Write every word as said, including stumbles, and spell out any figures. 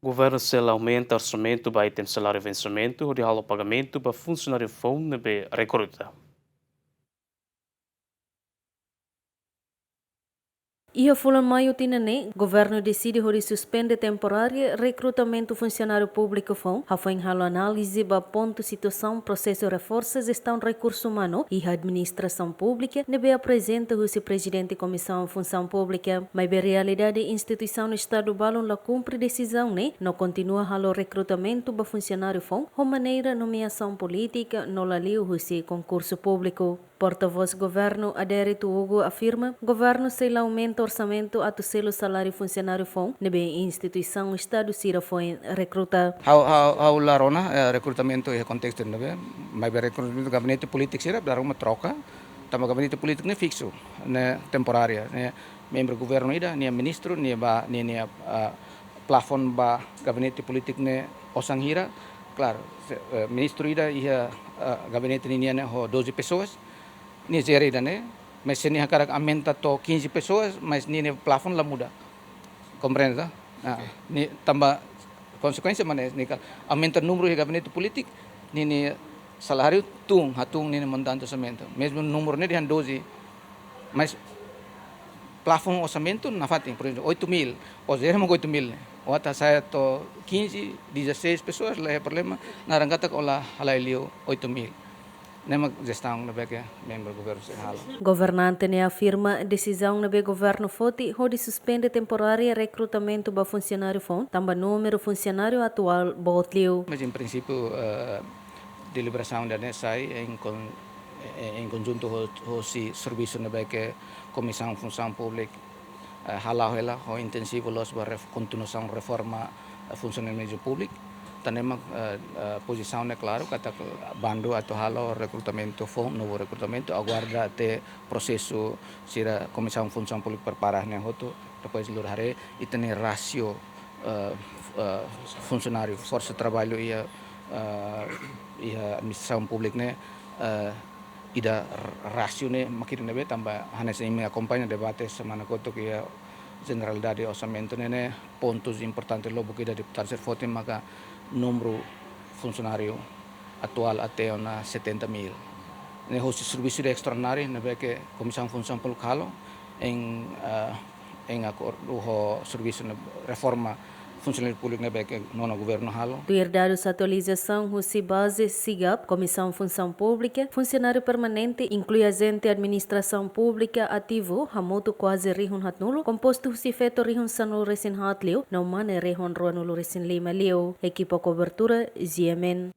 Governu sei la aumenta orsamentu ba item saláriu vensimentu hodi halo pagamentu ba funsionáriu foun ne'ebé rekruta. Iha fulan Maiu tinan ne'e, governu deside hodi suspende temporária rekrutamentu funsionáriu públiku foun, hafoin halo análize ba pontu situasaun prosesu reforsa jestaun rekursu umanu iha administrasaun públika ne'ebé aprezenta husi Prezidente Komisaun Funsaun Públika. Maibé realidade, instituisaun Estadu balun la kumpre desizaun ne'e no kontinua halo rekrutamentu ba funsionáriu foun ho maneira nomeasaun polítika no la liu husi konkursu públiku. Portavós Governu Adérito Hugo afirma, governu sei la aumenta orsamentu atu selu saláriu funsionáriu foun ne'ebé instituisaun Estadu sira foin rekruta. Ha'u, ha'u, ha'u la rona, eh, rekrutamentu iha kontestu ne'ebé, maibé rekrutamentu gabinete polítiku sira dala ruma troka, tanba gabinete polítiku ne'e fiksu, ne'e temporária, ne'e membru governu ida, nia ministru, nia ba, nia, nia, ah, plafon ba gabinete polítiku ne'e osan hira, klaru, se, eh, ministru ida iha, eh, gabinete ninian ne'e ho doze pessoas, nia jere ida-ne'e, mas se nia hakarak aumenta to'o quinze pessoas, mas nia, nia plafon la muda. Komprende, tá? Ah, oke. Nia tanba konsekuénsia mak ne'e, nia ka aumenta númeru iha gabinete polítiku, nia, nia saláriu tun, hatún nia, nia montante orsamentu. Mezmu númeru ne'e dehan doze, mas plafon orsamentu nafatin, por ezemplu, oito mil, o jere mak oito mil ne'e. O atu hasa'e to'o quinze, dezasseis pessoas, la iha problema, naran katak o la halai liu oito mil. Ne'e mak jestaun ne'ebé ke membru governu sei halo. Governante ne'e afirma desizaun ne'ebé governu foti hodi suspende temporária rekrutamentu ba funsionáriu foun, tanba númeru funsionáriu atuál boot liu. Mas em princípio, eh, deliberasaun ida-ne'e sai em con-, em conjunto ho, hosi servisu ne'ebé ke Komisaun Funsaun Públika, eh, hala'o hela ho intensivu loos ba ref-, kontinuasaun reforma, eh, funsionamentu públiku. Tan ne'e mak, eh, eh, pozisaun ne'e klaru, katak bandu atu halo rekrutamentu foun, novu rekrutamentu, aguarda até prosesu sira Komisaun Funsaun Públika prepara ne'e hotu, depois lori haree, ita-nia rasio, eh, f-, eh, funsionáriu, forsa traballu iha, eh, iha administrasaun públika ne'e, eh, ida r-, rasio ne'e mak ida ne'ebé tanba hanesan imi akompaña debate semana kotuk iha jeneralidade orsamentu ne'e, ne'e pontus importante lubuk ida deputadu sira foti maka númeru funsionáriu atuál até ona setenta mil. Ne'e hosi servisu ida estraordináriu ne'ebé ke Komisaun Funsaun Públika halo em, eh, em akordu ho servisu ne'e, reforma funsionáriu públiku ne'ebé ke nonu governu halo. Tuir dadus atualizasaun husi baze SIGAP, Komisaun Funsaun Públika, funsionáriu permanente, inklui ajente administrasaun públika ativu, hamutuk kuaze rihun haatnulu, kompostu husi feto rihun sanulu-resin-haat liu, no mane rihun ruanulu-resin-lima liu. Ekipa kobertura, G M N.